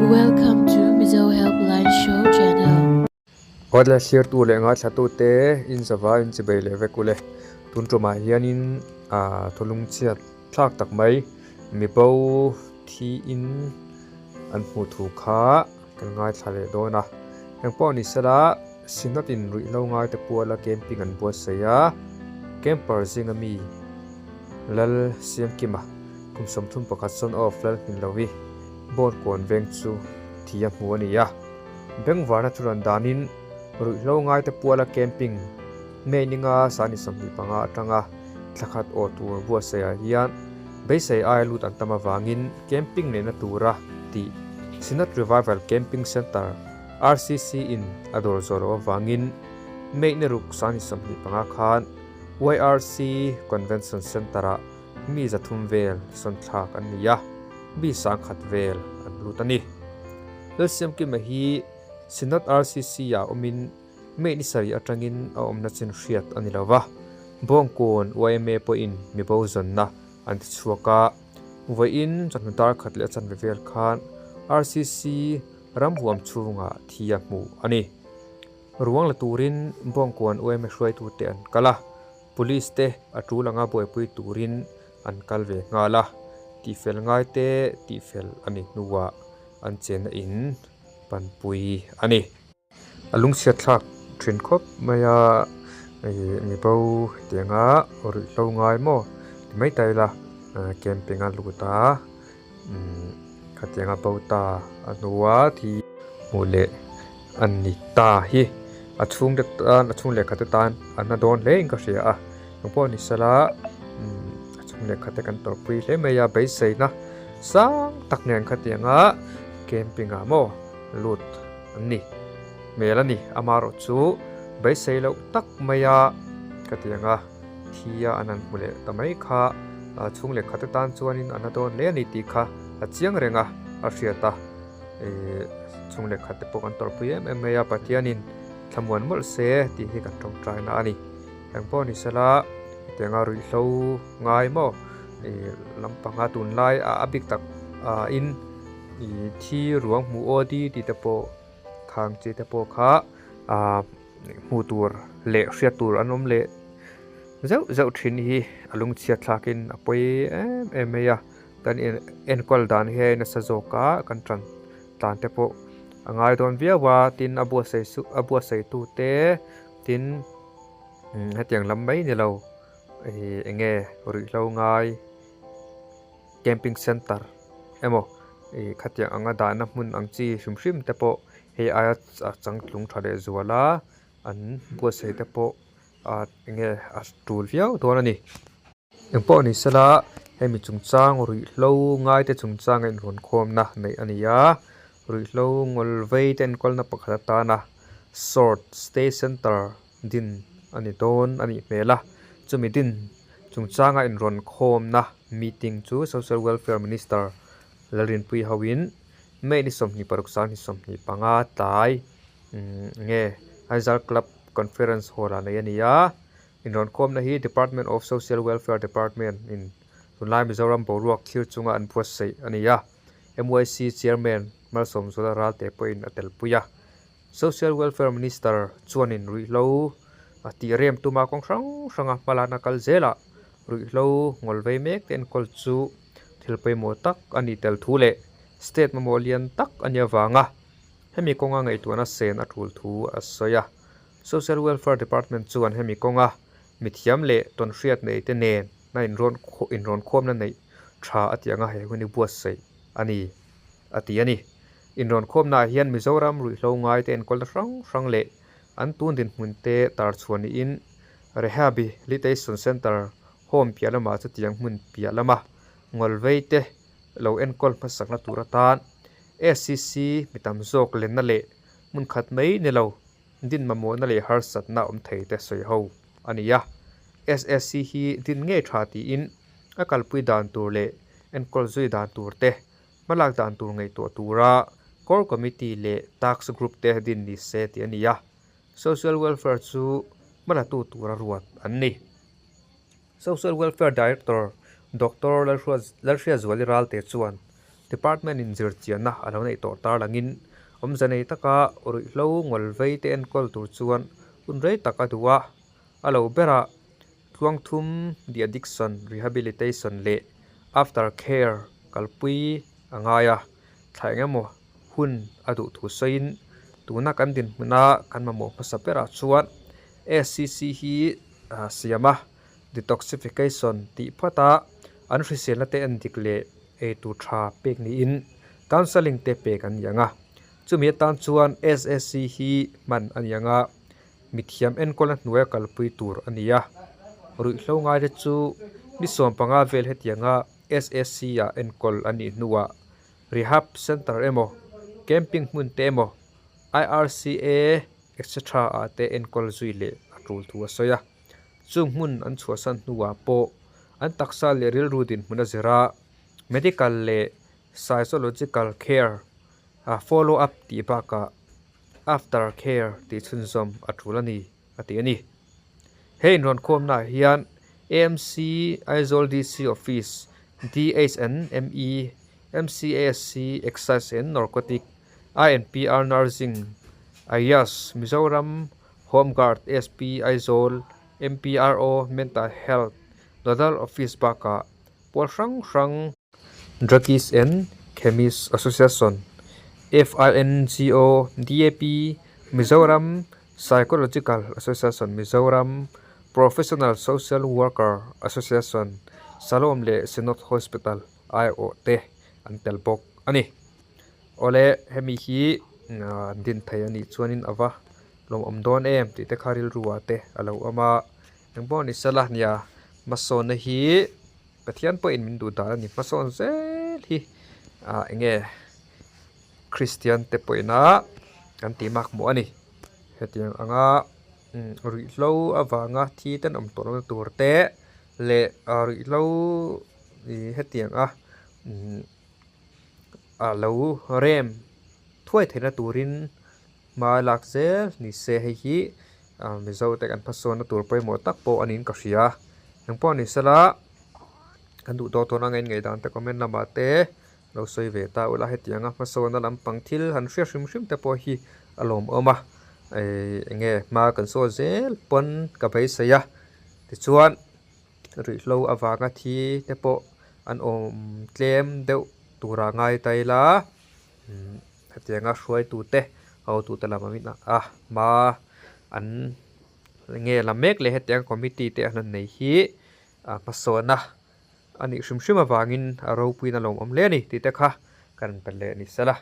Welcome to Mizo Helpline Show channel. Awle thlirtu leh ngaithlatute in zava in chibei leh vek ule. Tun tumah hianin ah thawlung chhiat thlak tak mai mibo thi in an hmuh thu kha kan ngaithla leh dawn a. Engpawh ni sela Synod in ruihhlo ngaite puala camping an buatsaih a, camper zinga mi Lal Siamkima kum 31 son of Lal Hminlovi Bawnkawn veng chu thi a hmu a ni a. Bengvarna chu rawn danin ruihhlo ngaite puala camping May ninga sani 25 atanga thla khat aw tur buatsaihah hian beisei aia lut an tam avangin camping neihna tura tih Synod Revival Camping Centre, RCC, in a dawr zawh loh avangin May ni ruk sani 25 khan YRC Convention Centre-ah Mi 300 vel sawn thlak an ni a, mi 10,000 vel an lut a ni. Lalsiamkima hi Synod RCC-ah awmin May ni 7 atangin a awmna chin hriat a ni lo va, Bawngkawn yma pawhin mi bo zawnna an ti chhuak a, vawiin chawhnu dar khat leh a chanve vel khan RCC ramhuam chhungah thi a hmuh a ni. Ruang la turin Bawngkawn yma hruaitute an kal a. Police te a tul anga buaipui turin an kal ve nghal a, tihfel ngai te tihfel a nih hnuah an chenna in panpui a ni. A lungchhiat thlak thin khawp mai a, ih mibo hetianga ruihhlo ngai maw ti mai ta ila camping a lut a, umm khatianga bo ta a hnua thi hmuh leh a ni ta hi a chhungte tan a chhung lehkha te tan a na dawn hle in ka hria a engpawh ni sela umm a chhung lehkha te kan tawrhpui hle mai a beiseina sang tak nen khatianga camping ah maw lut an ni hmel a ni amaherawh chu beisei loh tak mai a khatianga thi a an han hmu leh ta mai kha a chhung lehkha te tan chuanin a na dawn hle a ni tih kha a chiang reng a a hriat a ihh chhung lehkha te pawh kan tawrhpui em em mai a Pathianin thlamuan mawlh se tih hi kan tawngtai na a ni engpawh ni sela hetianga ruihhlo ngai maw ihh lampanga tunlai a a bik tak ah in ihh thi ruang hmuh aw di tih te pawh khang chi te pawh kha ah hmuh tur leh hriat tur an awm leh zeuh zeuh thin hi a lungchhiat thlakin a pawi em em mai a kan in enkawl dan hi nasa zawk a kan tan tlan te pawh a ngai dawn viau a tin a buatsaih su a buatsaih tu te tin hetiang lam mai ni lo ih eng nge ruihhlo ngai camping center emaw ih khatiang anga dahna hmun ang chi hrim hrim te pawh hei aia changtlung tha leh zual a an buatsaih te pawh ah eng nge a tul viau dawn a ni. Engpawh ni sela hemi chungchang ruihhlo ngaite chungchang a inrawn khawmna neih a ni a, ruihhlo ngawl vei te enkawlna pakhat atana sort stay center din a ni dawn a nih hmel a, chumi din chungchanga inrawn khawmna meeting chu Social Welfare Minister Lalrinpuii hoin May ni 26 25 tlai nge Aizawl Club Conference Hall ah nei a ni a, inrawn khawmna hi Department of Social Welfare Department in tunlai Mizoram boruak thlir chunga an buatsaih a ni a, MYC Chairman Malsawmzuala Ralte pawhin a telpui a. Social Welfare Minister chuanin ruihhlo a tih rem tuma kawng hrang hranga hmalakna kal zelah ruihhlo ngawl vei mek te enkawl chu thil pawimawh tak a nih tel thu leh state mamawh lian tak a nih avanga hemi kawnga ngaihtuahna sen a tul thu a sawi a. Social Welfare Department chuan hemi kawnga mithiam leh tawnhriat nei te nen na inrawn inrawn khawmna neih tha a tih anga he hun hi buatsaih a ni a ti a ni. Inrawn khawmnaah hian Mizoram ruihhlo ngaite enkawlna hrang hrang leh an tun dinhmun te tar chhuah niin Rehabilitation Centre Home piah lamah chutiang hmun piah lama ngawlvei te lo enkawl hmasakna tur atan SCC mi tam zawk lenna leh hmun khat mai ni lo din mamawhna leh harsatna awm thei te sawi ho a ni a. SSC hi din ngei tha tiin a kalpui dan tur leh enkawl zui dan tur te hmalak dan tur ngaihtuah tura Core Committee leh Task Group te din ni se tih a ni a. Social Welfare chu hmalatu tura ruat an ni. Social Welfare Director Doctor Lalhriatzuali Ralte chuan Department in zirchianna a lo neih tawh tarlangin awmze nei taka ruihhlo ngawlvei te enkawl tur chuan hun rei tak a duh a, a lo berah tluangthum de addiction rehabilitation leh after care kalpui a ngai a, thla eng emaw hun a duh thu sawiin tuna kan dinhmuna kan mamawh hmasa berah chuan SCC hi siam a, detoxification tih phawt a, an hriselna te en dik leh eitur tha pek niin counselling te pek an ni ang a. Chumi atan chuan SSC hi hman a ni ang a, mithiam enkawlna hnuaia kalpui tur a ni a. Ruihhlo ngaite chu ni 15 vel hetianga SSC ah enkawl a nih hnuah rehab centre emaw, camping hmun te emaw, IRCA etc ah te enkawl zui leh a tul thu a sawi a. Chung hmun an chhuahsan hnuah pawh an taksa leh rilru dinhmun a zir a, medical leh psychological care a follow up tih bakah after care tih chhunzawm a tul a ni, a ti a ni. He inrawnkhawmnaah hian AMC Aizawl DC Office, DHNME, MCASC Excise and Narcotic, INPR Nursing, IAS, Mizoram Home Guard, SP Aizawl, MPRO Mental Health, Nodal Office bakah pawl hrang hrang, Druggist and Chemist Association, FINGO, DAP, Mizoram Psychological Association, Mizoram Professional Social Worker Association, Salom leh Synod Hospital aiawh te an tel bawk a ni. Awle, hemi hi an din thei a nih chuanin a va lawmawm dawn em tih te kha rilru ah te a lo awm a, engpawh ni sela nia hmasawnna hi Pathian pawhin min duh dan a ni hmasawn zel hi ah eng nge Kristian te pawhina kan tih mak hmuh a ni. Hetiang anga ruihhlo avanga thi ten awm tawh lohna tur te leh ruihhlo ih hetiang a a lo rem thuai theihna turin hma lak zel ni se hei hi Mizo te kan hmasawnna tur pawimawh tak pawh a niin ka hria. Engpawh ni sela kan duh tawh tawn anga inngaihdan te comment lamah te lo sawi ve ta ula hetianga hmasawnna lampang thil han hria hrim hrim te pawh hi a lawmawm a ih eng nge hma kan sawi zel pawn ka beisei a tichuan ruihhlo avanga thi te pawh an awm tlem deuh tura ngai ta ila. Hetianga hruaitute hotute lam awmin a hma an nge la mek leh hetianga committee te an han nei hi a hmasawn a a nih hrim hrim avangin a ropuiin a lawmawm hle a ni tih te kha kan pe leh ni sela.